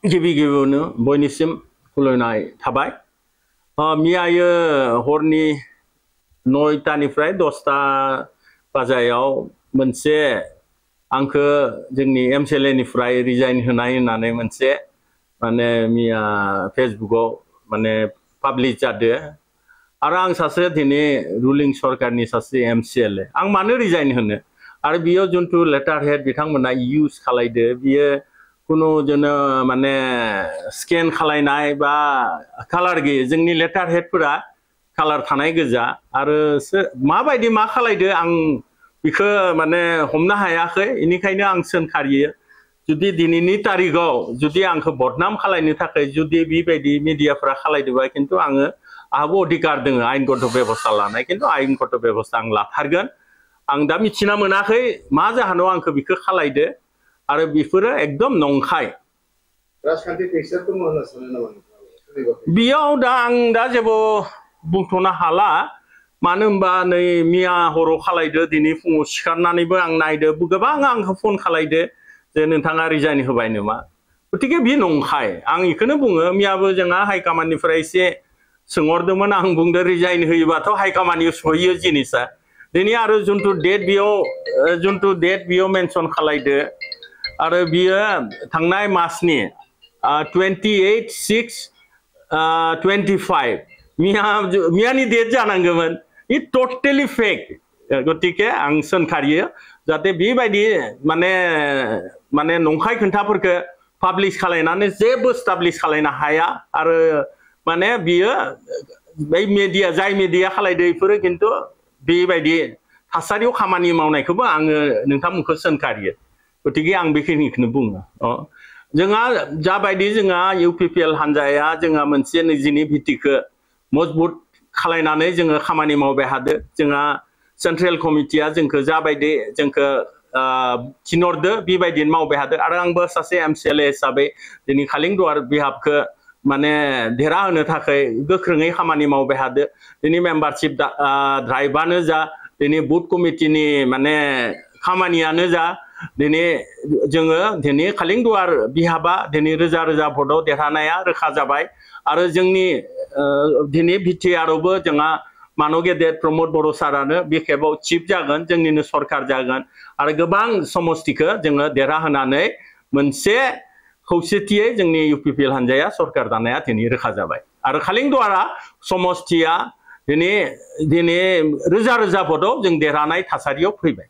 गिबि गिबियावनो बयनिसिम खुलुमनाय थाबाय मियायो हरनि 9टानिफ्राय 10टा बाजायाव मोनसे आंखो जोंनि MCLA निफ्राय रिजाइन होनाय होननानै मोनसे माने मिया फेसबुकआव माने पाब्लिश जादो आरो आं सासे दिनै रुलिं सरकारनि सासे MCLA आं मानो रिजाइन होनो आरो बियो जुनथु लेटार हेड बिथांमोना इउज खालायदो बियो कुनु जोंनो माने स्केन खालायनाय बा कालार गैयै जोंनि लेटार हेडफोरा कालार थानाय गोजा आरो माबायदि मा खालायदो आं बिखौ माने हमनो हायाखै इनिखायनो आं सोंखारियो जुदि दिनैनि तारिखआव जुदि आंखौ बदनाम खालायनो थाखाय जुदि बेबायदि मिडियाफोरा खालायदोबा खिन्थु आंहाबो अधिकार दङ आयेनगत बेबस्था लानाय खिन्थु आयेनगत बेबस्था आं लाथारगोन आं दा मिथिना मोनाखै मा जाहोनाव आंखौ बिखौ खालायदो आरो बेफोरो एकदम नंखाय राजखान्थि टेक्सचार दङ होनना सानो नामा बियाव दा आं दा जेबो बुंथ'नो हाला मानो होनबा नै मिया हराव खालायदो दिनै फुङाव सिखारनानैबो आं नायदो गोबां आंखौ फन खालायदो जे नोंथाङा रिजाइन होबाय नामा गतिके बि नंखाय आं इखौनो बुङो मियाबो जोंहा हाइकमान्डनिफ्राय एसे सोंहरदोंमोन आं बुंदो रिजाइन होयोबाथ' हाइकमान्डनियाव सहैयो जिनिसा दिनै आरो जुनथु डेट बियाव मेनसन खालायदो आरो बियो थांनाय मासनि 28/6/25 मियानि डेट जानांगौमोन इ टटेलि फेक गतिके आं सोंखारियो जाहाथे बेबायदि माने नंखाय खोन्थाफोरखौ पाब्लिश खालायनानै जेबो स्टाब्लिश खालायनो हाया आरो माने बियो बै मिडिया जाय मिडिया खालायदो बेफोरो खिन्थु बेबायदि थासारियाव खामानि मावनायखौबो आङो नोंथांमोनखौ सोंखारियो गतिके आं बेखिनिखौनो बुङो जोंहा जाबायदि जोंहा UPPL हान्जाया जोंहा मोनसे निजिनि भित्तिखौ मजबुत खालायनानै जोङो खामानि मावबाय हादो जोंहा सेन्ट्रेल कमिटिया जोंखौ जाबायदि जोंखौ थिनहरदो बेबायदिनो मावबाय हादो आरो आंबो सासे MCLA हिसाबै दिनै खालिंदुवार बिहाबखौ माने देरहा होनो थाखाय गोख्रोङै खामानि मावबाय हादो दिनै मेम्बारशिप ड्राइभआनो जा दिनै बुथ कमिटिनि माने खामानियानो जा दिनै जोङो दिनै खालिंदुवार बिहाबा दिनै रोजा रोजा भटआव देरहानाया रोखा जाबाय आरो जोंनि दिनै बिटिआरआवबो जोंहा मानो गेदेर प्रमोद बर' सारानो बे खेबाव चिफ जागोन जोंनिनो सरकार जागोन आरो गोबां समस्तिखौ जोङो देरहाहोनानै मोनसे खौसेथियै जोंनि UPPL हान्जाया सरकार दानाया दिनै रोखा जाबाय आरो खालिंदुवारा समस्तिया दिनै रोजा रोजा भटआव जों देरहानाय थासारियाव फैबाय